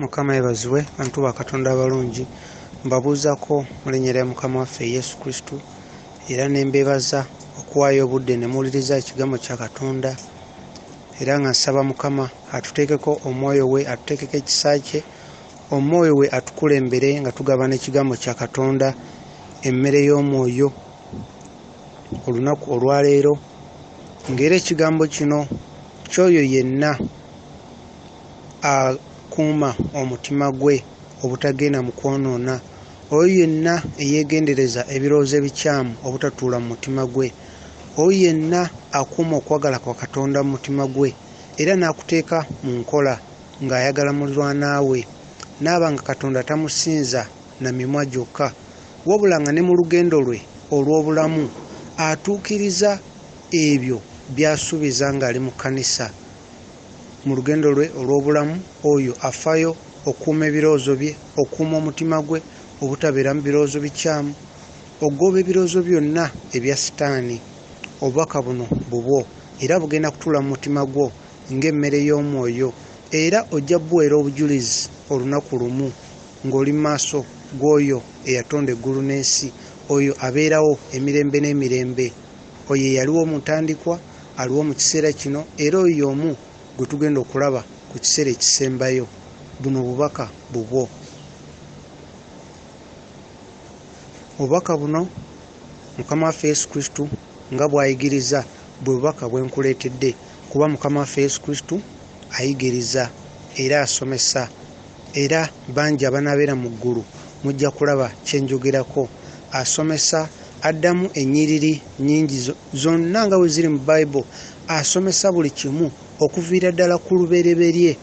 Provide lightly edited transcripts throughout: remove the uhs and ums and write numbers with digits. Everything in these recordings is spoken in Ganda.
Mukama yeebazibwe, bantu ba Katonda abalungi. Mbabuuzaako mu linnya lya Mukama waffe Yesu Kristo era ne mbeebaza okuwaayo obudde ne muwuliriza ekigambo kya Katonda, era nga nsaba Mukama atuteekeko omwoyo we, atuteekeko ekisa kye, omwoyo we atukulembere nga tugabana ekigambo kya Katonda, emmere y'omwoyo olunaku olwaleero, ng'era ekigambo kino ky'oyo yenna akuuma omutima gwe obutagenda mu kwonoona, oyo yenna eyeegendereza ebirowoozo ebikyamu obutatuula mu mutima gwe, oyo yenna akuuma okwagala kwa Katonda mu mutima gwe era n'akuteeka mu nkola ng'ayagala muliraanwa we, n'aba nga Katonda tamusinza na mimwa gyokka, wabula nga ne mu lugendo lwe olw'obulamu atuukiriza ebyo by'asuubiza ng'ali mu kkanisa. Mu lugendo lwe olw'obulamu, oyo afaayo okuuma ebirowoozo bye, okuuma omutima gwe obutabeera mu birowoozo bikyamu, okugoba ebirowoozo byonna ebya Sitaani. Obubaka buno bubwo era bugenda kutuula mu mutima gwo ng'emmere y'omwoyo, era ojja buweera obujulizi olunaku lumu ng'oli mu maaso g'oyo eyatonda eggulu n'ensi, oyo abeerawo emirembe n'emirembe, oyo eyaliwo mu ntandikwa, aliwo mu kiseera kino, era oyo y'omu gwe tugenda okulaba ku kiseera ekisembayo. Buno obubaka bubwo. Obubaka buno Mukama waffe Yesu Kristo nga bw'ayigiriza bwe bubaka bwe nkuleetedde, kuba Mukama waffe Yesu Kristo ayigiriza era asomesa, era bangi abanaabeera mu ggulu mujja kulaba kye njogerako. Asomesa, addamu ennyiriri nnyingi zonna nga bwe ziri mu Bayibuli, asomesa buli kimu okuviira ddala ku lubereberye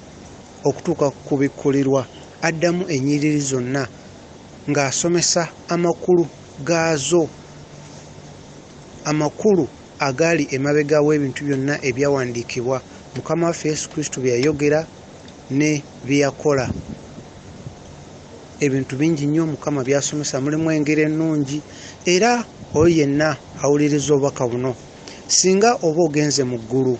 okutuuka ku kubikkulirwa, addamu ennyiriri zonna ng'asomesa amakulu gaazo, amakulu agaali emabega w'ebintu byonna ebyawandiikibwa Mukama waffe Yesu Kristo bye yayogera ne bye yakola. Ebintu bingi nnyo Mukama by'asomesa, mulimu engero ennungi, era oyo yenna awuliriza obubaka buno, singa oba ogenze mu ggulu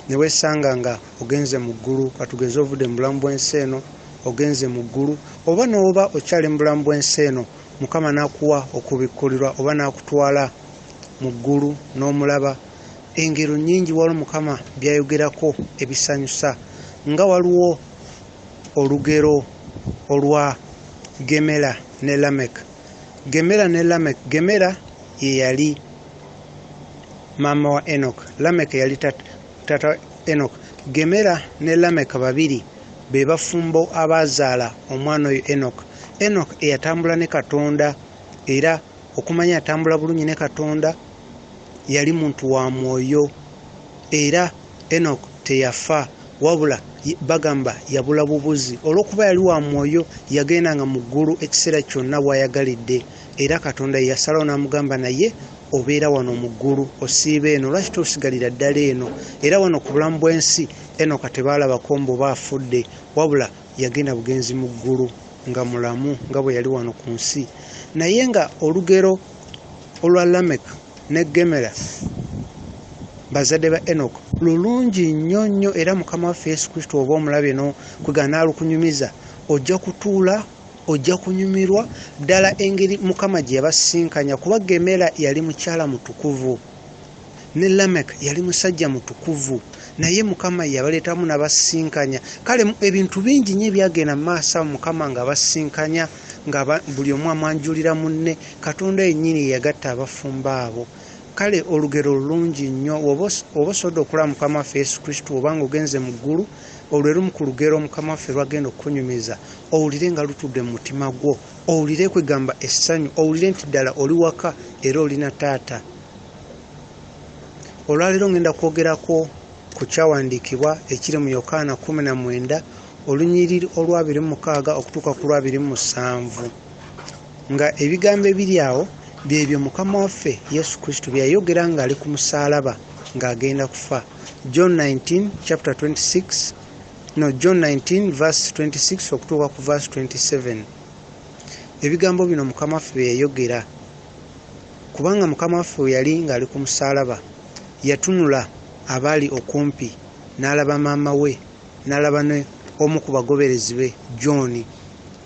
ne weesanga nga ogenze mu ggulu, katugeze ovudde mu bulamu bw'ensi eno ogenze mu ggulu, oba n'oba okyali mu bulamu bw'ensi eno Mukama n'akuwa okubikkulirwa oba n'akutwala mu ggulu n'omulaba, engero nnyingi waliwo Mukama by'ayogerako ebisanyusa, nga waliwo olugero olwa Gemera ne Lamek. Gemera ne Lamek, Gemera ye yali maama wa Enoch, Lamek yali taata wa Enoch. Gemera ne Lamek babiri be bafumbo abaazaala omwana oyo Enoch. Enoch eyatambula ne Katonda, era okumanya yatambula bulungi ne Katonda, yali muntu wa mwoyo, era Enoch teyafa, wabula bagamba yabula bubuzi. Olw'okuba yali wa mwoyo, yagendanga mu ggulu ekiseera kyonna w'ayagalidde, era Katonda ye yasalawo n'amugamba, naye obeera wano mu ggulu, osiiba eno, lwaki tosigalira ddala eno? Era wano ku bulamu bw'ensi Enoka tebaalabako mbu oba afudde, wabula yagenda bugenzi mu ggulu nga mulamu nga bwe yali wano ku nsi. Naye nga olugero olwa Lamek ne Gemera, bazadde ba Enoka, lulungi nnyo nnyo, era Mukama waffe Yesu Kristo oba omulabye n'okwega n'alukunyumiza, ojja kutuula, ojja kunyumirwa ddala engeri Mukama gye yabasisinkanya, kuba Gemera yali mukyala mutukuvu ne Lamek yali musajja mutukuvu, naye Mukama yabaleetamu n'abasisinkanya. Kale ebintu bingi nnyo ebyagenda mu maaso awo Mukama ng'abasisinkanya, nga buli omu amwanjulira munne. Katonda yennyini ye yagatta abafumbo abo. Kale olugero lulungi nnyo. Oba osobodde okulaba Mukama waffe Yesu Kristo, oba ng'ogenze mu ggulu, olwo lumu ku lugero Mukama waffe lw'agenda okukunyumiza, owulire nga lutudde mu mutima gwo, owulire kwegamba essanyu, owulire nti ddala oli waka era olina taata. Olwaleero ngenda kwogerako ku kyawandiikibwa ekiri mu Yokaana 19 olunyiriri olw'abiri mu mukaaga okutuuka ku lw'abiri mu musanvu, nga ebigambo ebiri awo byebyo Mukama waffe Yesu Kristo bye yayogera ng'ali ku musaalaba ng'agenda kufa. John 19 chapter 26, no, John 19 verse 26 okutuuka ku verse 27. Ebigambo bino Mukama waffe bye yayogera, kubanga Mukama waffe bwe yali ng'ali ku musaalaba yatunula abaali okumpi n'alaba maama we, n'alaba ne omu ku bagoberezi be, John,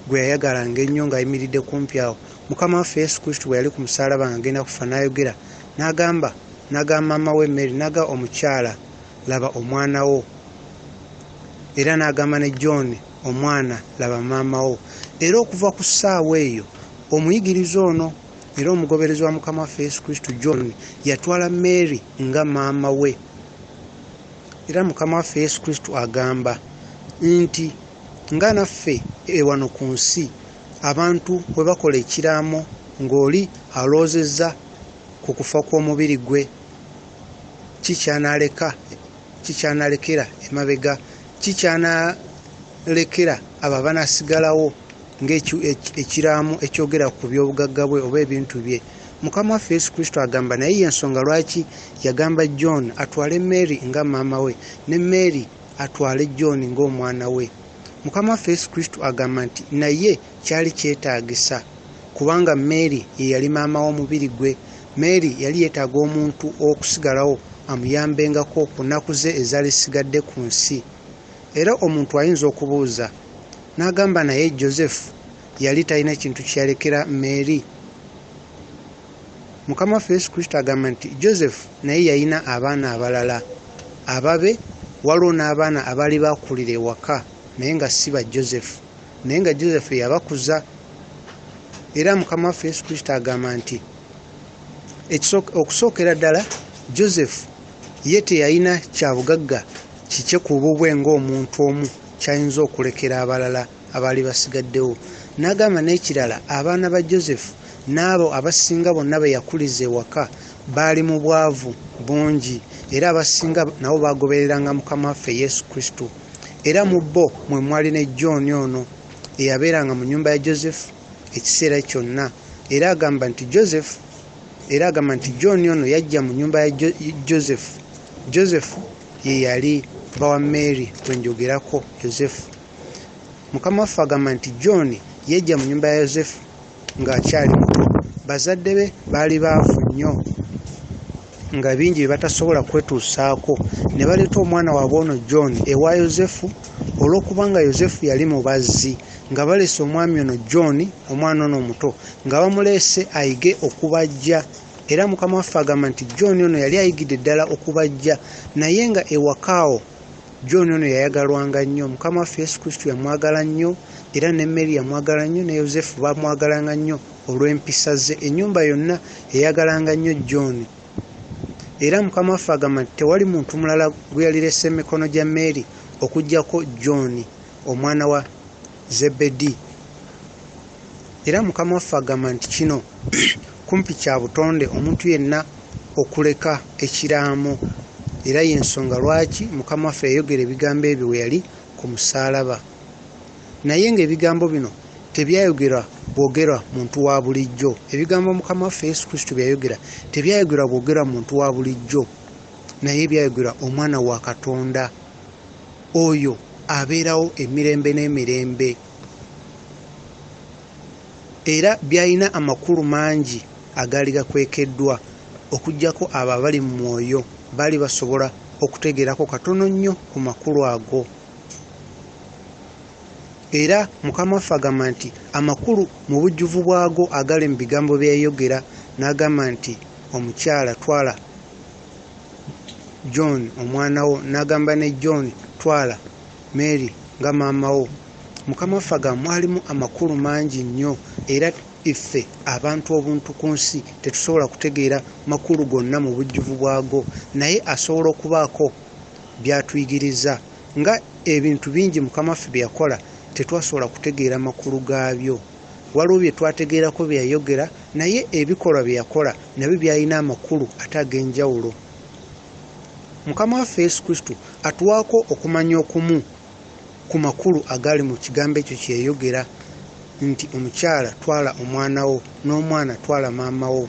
gwe yayagalanga ennyo ng'ayimiridde kumpi awo. Mukama waffe Yesu Kristo bwe yali ku musaalaba ng'agenda kufa n'ayogera n'agamba n'agamba maama we Mary n'agamba omukyala laba omwana wo, era n'agamba ne John omwana laba maama wo. Era okuva ku ssaawa eyo omuyigiriza ono era omugoberezi wa Mukama waffe Yesu Kristo John yatwala Mary nga maama we. Era Mukama waffe Yesu Kristo agamba nti nga naffe wano ku nsi abantu bwe bakola ekiraamo ng'oli alowoozezza ku kufa kw'omubiri gwe, ki ky'anaaleka, ki ky'anaalekera emabega, ki ky'anaalekera abo abanaasigalawo ng'ekiraamo ekyogera ku by'obugagga bwe oba ebintu bye. Mukama waffe Yesu Kristo agamba naye y'ensonga lwaki yagamba John atwale Mary nga maama we ne Mary atwale John ng'omwana we. Mukama waffe Yesu Kristo agamba nti naye kyali kyetaagisa kubanga Mary ye yali maama w'omubiri gwe. Mary yali yeetaaga omuntu ow'okusigalawo amuyambengako ku nnaku ze ezaali zisigadde ku nsi. Era omuntu ayinza okubuuza n'agamba naye Joseph yali talina kintu kye yalekera Mary? Mukama waffe Yesu Kristo agamba nti Joseph naye yalina abaana abalala ababe, waliwo n'abaana abaali baakulira ewaka naye nga si ba Joseph, naye nga Joseph yabakuza. Era Mukama waffe Yesu Kristo agamba nti okusookera ddala Joseph ye teyalina kya bugagga kikye ku bubwe ng'omuntu omu ky'ayinza okulekera abalala abaali basigaddewo. N'agamba n'ekirala abaana ba Joseph n'abo abasinga bonna be yakuliza ewaka baali mu bwavu bungi era abasinga nabo baagobereranga Mukama waffe Yesu Kristo. Era mu bo mwe mwali ne John ono eyabeeranga mu nnyumba ya Joseph ekiseera kyonna. Era agamba nti Joseph era agamba nti John ono yajja mu nnyumba ya Joseph. Joseph ye yali bba wa Mary gwe njogerako Yosefu. Mukama waffe agamba nti John yajja mu nnyumba ya Yosefu ng'akyali muto. Bazadde be baali baavu nnyo nga bingi bye batasobola kwetuusaako ne baleeta omwana waabwe ono John ewa Yosefu olw'okubanga Yosefu yali mubazzi nga baleese omwami ono John omwana ono omuto nga bamuleese ayige okubajja. Era Mukama waffe agamba nti John ono yali ayigidde ddala okubajja naye nga ewaka awo John ono yayagalwanga nnyo. Mukama waffe Yesu Kristo yamwagala nnyo era ne Mary yamwagala nnyo ne Yosefu baamwagalanga nnyo olw'empisa ze. Ennyumba yonna yayagalanga nnyo John. Era Mukama waffe agamba nti tewali muntu mulala gwe yalirese mu mikono gya Mary okuggyako John omwana wa Zebedi. Era Mukama waffe agamba nti kino kumpi kya butonde omuntu yenna okuleka ekiraamo era y'ensonga lwaki Mukama waffe yayogera ebigambo ebyo we yali ku musaalaba. Naye ng'ebigambo bino tebyayogerwa bwogerwa muntu wa bulijjo. Ebigambo Mukama waffe Yesu Kristo bye yayogera tebyayogerwa bwogerwa muntu wa bulijjo, naye byayogerwa Omwana wa Katonda oyo abeerawo emirembe n'emirembe. Era byalina amakulu mangi agaali gakwekeddwa okuggyako abo abali mu mwoyo baali basobola okutegeerako katono nnyo ku makulu ago. Era Mukama waffe agamba nti amakulu mu bujjuvu bwago agali mu bigambo bye yayogera n'agamba nti omukyala twala John omwana wo, n'agamba ne John twala Mary nga maama wo. Mukama waffe agamba mwalimu amakulu mangi nnyo era ffe abantu obuntu ku nsi tetusobola kutegeera makulu gonna mu bujjuvu bwago, naye asobola okubaako by'atuyigiriza nga ebintu bingi Mukama waffe bye yakola tetwasobola kutegeera makulu gaabyo. Waliwo bye twategeerako bye yayogera naye ebikolwa bye yakola nabyo byalina amakulu ate ag'enjawulo. Mukama waffe Yesu Kristo atuwaako okumanya okumu ku makulu agali mu kigambo ekyo kye yayogera nti omukyala twala omwana wo n'omwana twala maama wo.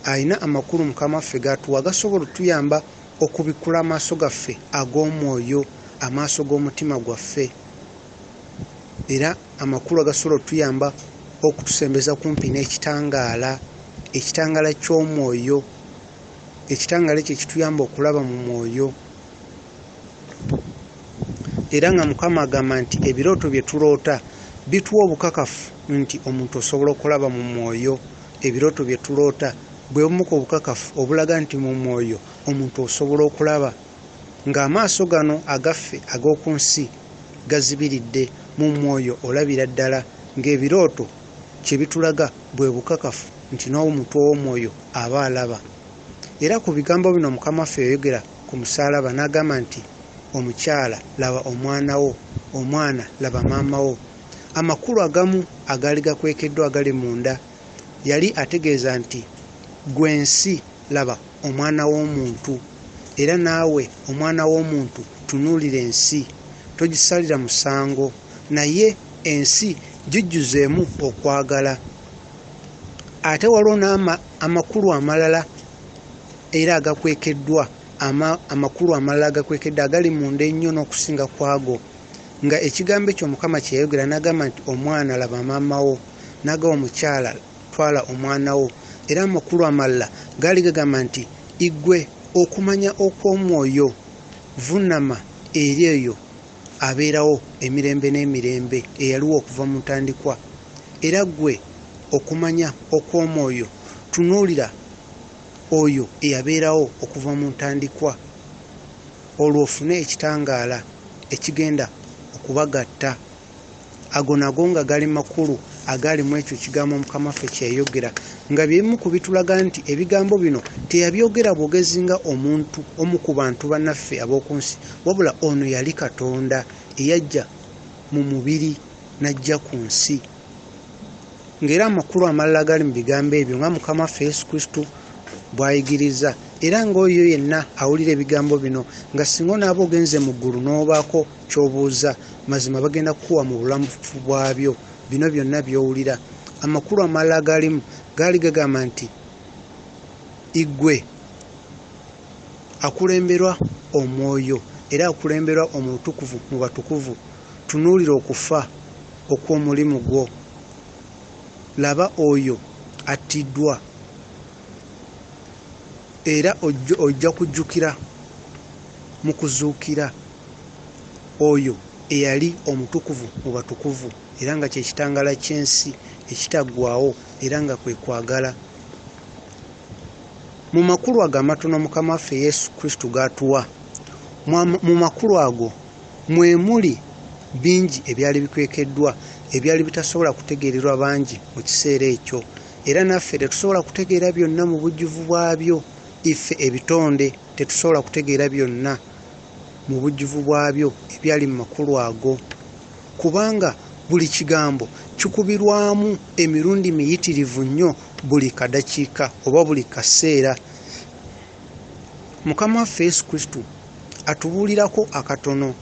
Alina amakulu Mukama waffe g'atuwa gasobola otuyamba okubikkula amaaso gaffe ag'omwoyo, amaaso g'omutima gwaffe. Era amakulu agasobola otuyamba okutusembeza kumpi n'ekitangaala, ekitangaala ky'omwoyo, ekitangaala ekyo ekituyamba okulaba mu mwoyo. Era nga Mukama agamba nti ebirooto bye tuloota bituwa obukakafu nti omuntu osobola okulaba mu mwoyo. Ebirooto bye tuloota bwe bumu ku bukakafu obulaga nti mu mwoyo omuntu osobola okulaba, ng'amaaso gano agaffe ag'oku nsi gazibiridde. Mu mwoyo olabira ddala, ng'ebirooto kye bitulaga bwe bukakafu nti n'omuntu ow'omwoyo aba alaba. Era ku bigambo bino Mukama waffe yayogera ku musaalaba n'agamba nti, omukyala laba omwana wo, omwana laba maama wo. Amakulu agamu agaali gakwekeddwa agali munda yali ategeeza nti ggwe ensi laba omwana w'omuntu, era naawe omwana w'omuntu tunuulira ensi, togisalira musango, naye ensi gijjuzeemu okwagala. Ate waliwo amakulu amalala era agakwekeddwa, amakulu amalala agakwekeddwa agali munda ennyo n'okusinga kw'ago, nga ekigambo ekyo Mukama kye yayogera n'agamba nti omwana laba maama wo, n'agamba omukyala twala omwana wo. Era amakulu amalala gaali gagamba nti iggwe okumanya okw'omwoyo vunnama eri eyo abeerawo emirembe n'emirembe eyaliwo okuva mu ntandikwa. Era ggwe okumanya okw'omwoyo tunuulira oyo eyabeerawo okuva mu ntandikwa, olwo ofune ekitangaala ekigenda okubagatta. Ago nago nga gali makulu agaali mu ekyo ekigambo Mukama waffe kye yayogera, nga bye bimu ku bitulaga nti ebigambo bino teyabyogera bwogezi nga omuntu omu ku bantu bannaffe ab'oku nsi, wabula ono yali Katonda eyajja mu mubiri n'ajja ku nsi. Ng'era amakulu amalala agali mu bigambo ebyo nga Mukama waffe Yesu Kristo bw'ayigiriza, era ng'oyo yenna awulira ebigambo bino, nga singa onaaba ogenze mu ggulu n'obaako ky'obuuza, mazima bagenda kukuwa mu bulambufu bwabyo bino byonna by'owulira. Amakulu amalala agalimu gaali gagamba nti iggwe akulemberwa omwoyo era akulemberwa omutukuvu mu batukuvu, tunuulira okufa okw'omulimu gwo, laba oyo attiddwa, era ojja kujjukira mu kuzuukira oyo eyali omutukuvu mu batukuvu, era nga kye kitangaala ky'ensi ekitaggwaawo, era nga kwe kwagala. Mu makulu ago amatono Mukama waffe Yesu Kristo g'atuwa, mu makulu ago mwe muli bingi ebyali bikwekeddwa, ebyali bitasobola kutegeererwa bangi mu kiseera ekyo. Era naffe tetusobola kutegeera byonna mu bujjuvu bwabyo. Iffe ebitonde tetusobola kutegeera byonna mu bujjuvu bwabyo ebyali mu makulu ago, kubanga buli kigambo kikubirwamu emirundi miyitirivu nnyo buli kadakiika oba buli kaseera. Mukama waffe Yesu Kristo atubuulirako akatono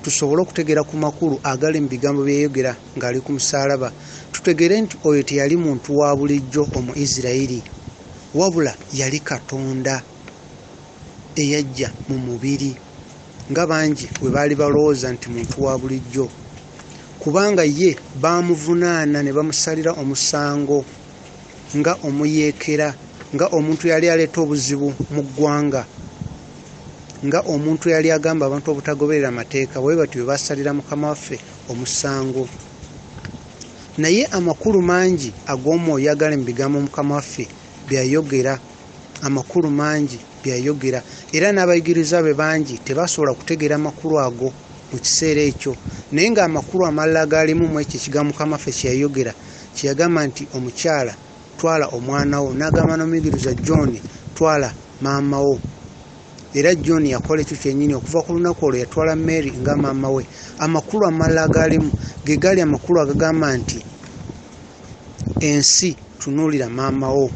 tusobole okutegeera ku makulu agali mu bigambo bye yayogera ng'ali ku musaalaba, tutegeere nti oyo teyali muntu wa bulijjo omu Isirayiri, wabula yali Katonda eyajja mu mubiri, nga bangi bwe baali balowooza nti muntu wa bulijjo, kubanga ye baamuvunaana ne bamusalira omusango nga omuyeekera, nga omuntu yali aleeta obuzibu mu ggwanga, nga omuntu yali agamba abantu obutagoberera mateeka. Bwe batyo bwe basalira Mukama waffe omusango. Naye amakulu mangi ag'omwoyo agali mu bigambo Mukama waffe bye yayogera, amakulu mangi bye yayogera, era n'abayigirizwa be bangi tebasobola kutegeera makulu ago mu kiseera ekyo. Naye ng'amakulu amalala agalimu mu ekyo ekigambo Mukama waffe kye yayogera, kye yagamba nti omukyala twala omwana wo, n'agamba n'omuyigirizwa John twala maama wo. Era John yakola ekyo kyennyini. Okuva ku lunaku olwo yatwala Mary nga maama we. Amakulu amalala agalimu ge gali amakulu agagamba nti ensi tunuulira maama wo,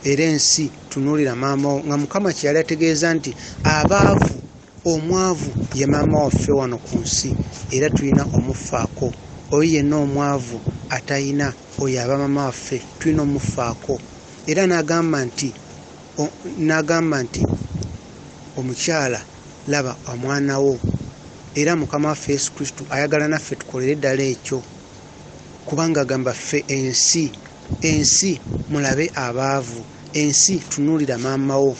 era ensi tunuulira maama wo, nga Mukama kye yali ategeeza nti abaavu, omwavu ye maama waffe wano ku nsi, era tulina omufaako. Oyo yenna omwavu atalina, oyo aba maama waffe, tulina omufaako. Era n'agamba nti omukyala laba omwana wo. Era Mukama waffe Yesu Kristo ayagala naffe tukolere ddala ekyo, kubanga agamba ffe ensi, ensi mulabe abaavu, ensi tunuulira maama wo.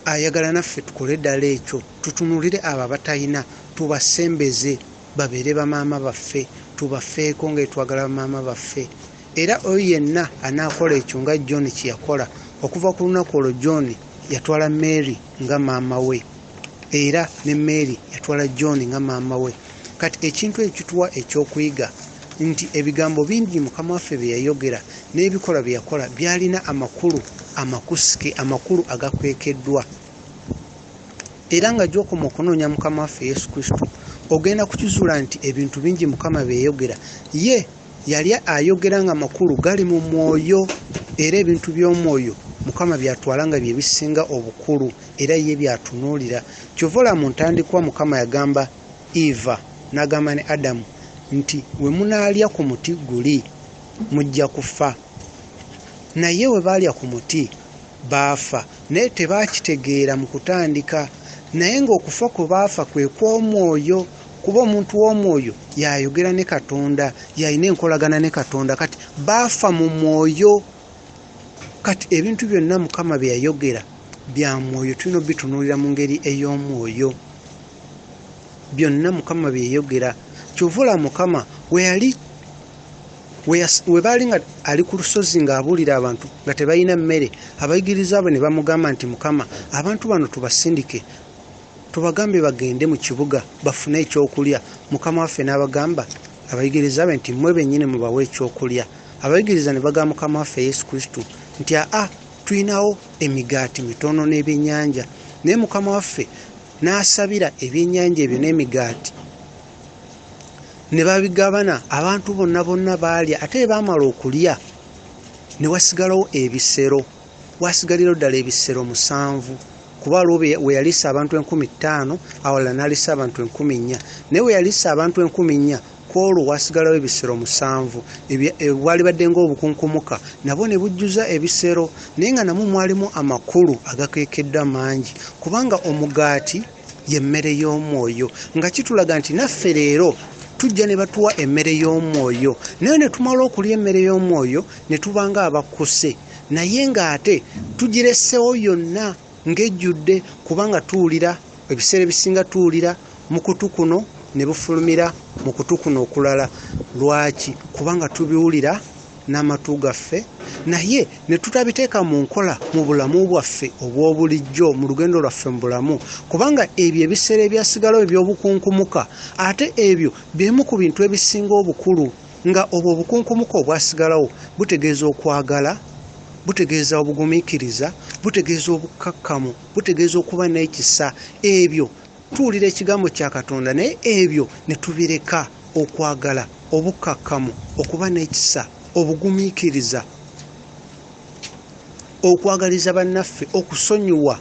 Ayagala naffe tukole ddala ekyo, tutunuulire abo abatalina, tubasembeze babeere bamaama baffe, tubafeeko nga twagala bamaama baffe. Era oyo yenna anaakola ekyo nga John kye yakola, okuva ku lunaku olwo John yatwala Mary nga maama we, era ne Mary yatwala John nga maama we. Kati ekintu ekyo kituwa ekyokuyiga nti ebigambo bingi Mukama waffe bye yayogera n'ebikolwa bye yakola byalina amakulu amakusike, amakulu agakwekeddwa. Era nga gy'okoma okunoonya Mukama waffe Yesu Kristo, ogenda kukizuula nti ebintu bingi Mukama bye yayogera ye yali ayogera nga makulu gali mu mwoyo, era ebintu by'omwoyo Mukama by'atwala nga bye bisinga obukulu, era ye by'atunuulira. Kyova olaba mu ntandikwa Mukama yagamba Eva n'agamba ne Adamu nti we munaalya ku muti guli mujja kufa. Naye we baalya ku muti baafa, naye tebaakitegeera mu kutandika. Naye ng'okufa kwe baafa kwe kw'omwoyo, kuba omuntu w'omwoyo y'ayogera ne Katonda, y'alina enkolagana ne Katonda. Kati baafa mu mwoyo. Kati ebintu byonna Mukama bye yayogera bya mwoyo, tulina obitunuulira mu ngeri ey'omwoyo. Byonna Mukama bye yayogera. Kyova olaba Mukama we baali nga ali ku lusozi ng'abuulira abantu nga tebalina mmere, abayigiriza be ne bamugamba nti Mukama, abantu bano tubasindike, tubagambe bagende mu kibuga bafune ekyokulya. Mukama waffe n'abagamba abayigiriza be nti mmwe bennyini mubawe ekyokulya. Abayigiriza ne bagamba Mukama waffe Yesu Kristo nti aa, tulinawo emigaati mitono n'ebyennyanja. Naye Mukama waffe n'asabira ebyennyanja ebyo n'emigaati ne babigabana, abantu bonna bonna baalya. Ate bwe baamala okulya ne wasigalawo ebisero, wasigalirawo ddala ebisero 7, kuba waliwo we yaliisa abantu 5,000, awalala n'aliisa abantu 4,000. Naye we yaliisa abantu 4,000, ku olwo wasigalawo ebisero 7, bwalibadde ng'obukunkumuka, nabwo ne bujjuza ebisero. Naye nga namwo mwalimu amakulu agakeekeddwa mangi, kubanga omugaati ye mmere y'omwoyo, nga kitulaga nti naffe leero tujja ne batuwa emmere y'omwoyo, naye ne tumala okulya emmere y'omwoyo ne tuba ng'abakkuse, naye ng'ate tugiresewo yonna ng'ejjudde, kubanga tuwulira ebiseera ebisinga tuwulira mu kutu kuno ne bufulumira mu kutu kuno okulala. Lwaki? Kubanga tubiwulira n'amatu gaffe, naye ne tutabiteeka mu nkola mu bulamu bwaffe obw'obulijjo, mu lugendo lwaffe mu bulamu, kubanga ebyo ebiseera ebyasigalawo eby'obukunkumuka, ate ebyo bimu ku bintu ebisinga obukulu, nga obwo obukunkumuka obwasigalawo butegeeza okwagala, butegeeza obugumiikiriza, butegeeza obukkakkamu, butegeeza okuba n'ekisa. Ebyo tuwulira ekigambo kya Katonda, naye ebyo ne tubireka. Okwagala, obukkakkamu, okuba n'ekisa, obugumiikiriza, okwagaliza bannaffe, okusonyiwa,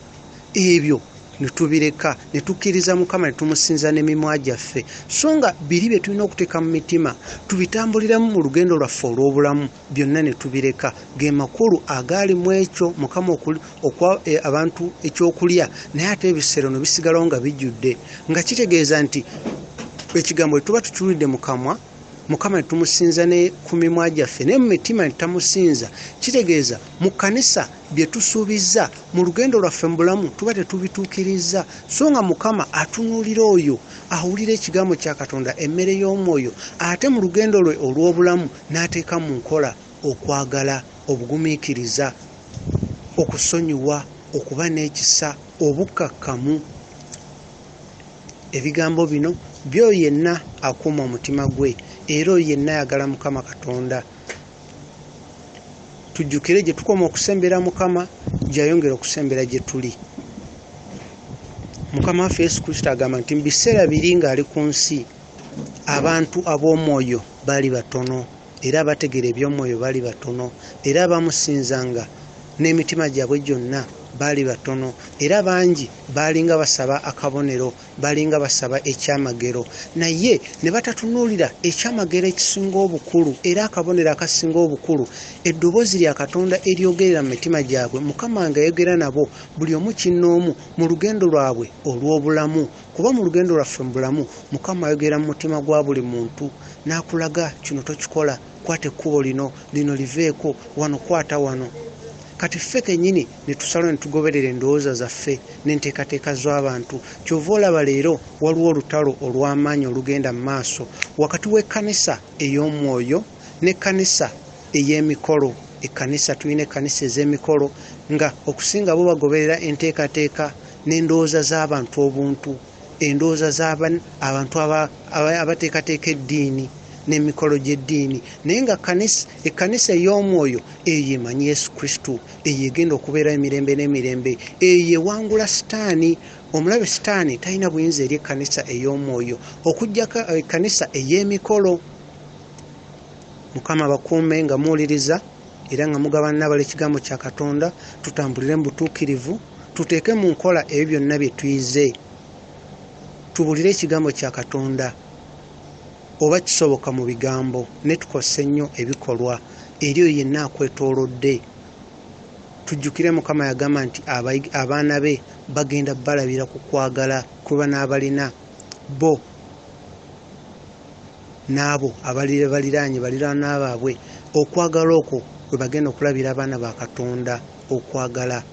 ebyo ne tubireka, ne tukkiriza Mukama ne tumusinza n'emimwa gyaffe. So nga biri bye tulina okuteeka mu mitima, tubitambuliramu mu lugendo lwaffe olw'obulamu, byonna ne tubireka. Ge makulu agaali mu ekyo Mukama okuwa abantu ekyokulya, naye ate ebisero ne bisigalawo nga bijjudde, nga kitegeeza nti ekigambo bwe tuba tukiwulidde mu kamwa, Mukama ne tumusinza ne ku mimwa gyaffe, naye mu mitima ne tutamusinza, kitegeeza mu kkanisa bye tusuubizza mu lugendo lwaffe mu bulamu tuba tetubituukirizza. So nga Mukama atunuulira oyo awulira ekigambo kya Katonda, emmere y'omwoyo, ate mu lugendo lwe olw'obulamu n'ateeka mu nkola okwagala, obugumiikiriza, okusonyiwa, okuba n'ekisa, obukkakkamu. Ebigambo bino by'oyo yenna akuuma omutima gwe, era oyo yenna ayagala Mukama Katonda. Tujjukire gye tukoma okusembera Mukama, gy'ayongera okusembera gye tuli. Mukama waffe Yesu Kristo agamba nti mu biseera biri ng'ali ku nsi, abantu ab'omwoyo baali batono, era abategeera eby'omwoyo baali batono, era abamusinzanga n'emitima gyabwe gyonna baali batono, era bangi baalinga basaba akabonero, baalinga basaba ekyamagero, naye ne batatunuulira ekyamagero ekisinga obukulu era akabonero akasinga obukulu, eddoboozi lya Katonda eryogerera mu mitima gyabwe, Mukama ng'ayogera nabo buli omu kinnoomu mu lugendo lwabwe olw'obulamu. Kuba mu lugendo lwaffe mu bulamu, Mukama ayogera mu mutima gwa buli muntu n'akulaga kino tokikola, kwata ekkubo lino, lino liveeko, wano kwata wano. Kati ffe kennyini ne tusalawo ne tugoberera endowooza zaffe n'enteekateeka z'abantu. Ky'ova olaba leero waliwo olutalo olw'amaanyi olugenda mu maaso wakati w'ekkanisa ey'omwoyo n'ekkanisa ey'emikolo. Ekkanisa, tulina ekkanisa ez'emikolo nga okusinga bo bagoberera enteekateeka n'endowooza z'abantu obuntu, endowooza z'abantu abateekateeka eddiini n'emikolo gy'eddiini. Naye nga ekkanisa ey'omwoyo eyo emanyi Yesu Kristo, eyo egenda okubeerawo emirembe n'emirembe, eyo ewangula Sitaani. Omulabe Sitaani talina buyinza eri ekkanisa ey'omwoyo okuggyako ekkanisa ey'emikolo. Mukama abakuume nga muwuliriza era nga mugabana n'abalala ekigambo kya Katonda. Tutambulire mu butuukirivu, tuteeke mu nkola ebyo byonna bye tuyize, tubuulire ekigambo kya Katonda oba kisoboka mu bigambo, ne tukozesa ennyo ebikolwa eri oyo yenna akwetoolodde. Tujjukire Mukama yagamba nti abaana be bagenda balabira ku kwagala kwe banaabalina bo n'abo abaliraanye baliraanwa baabwe. Okwagala okwo kwe bagenda okulabira abaana ba Katonda okwagala.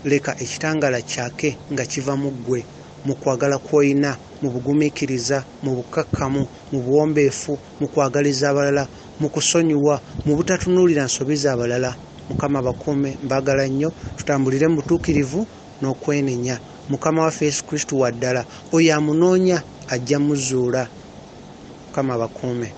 Leka ekitangaala kyake nga kiva mu ggwe, mu kwagala kw'olina, mu bugumiikiriza, mu bukkakkamu, mu buwombeefu, mu kwagaliza abalala, mu kusonyiwa, mu butatunuulira nsobi z'abalala. Mukama abakuume, mbaagala nnyo. Tutambulire mu butuukirivu n'okwenenya. Mukama waffe Yesu Kristo wa ddala, oyo amunoonya ajja muzuula. Mukama abakuume.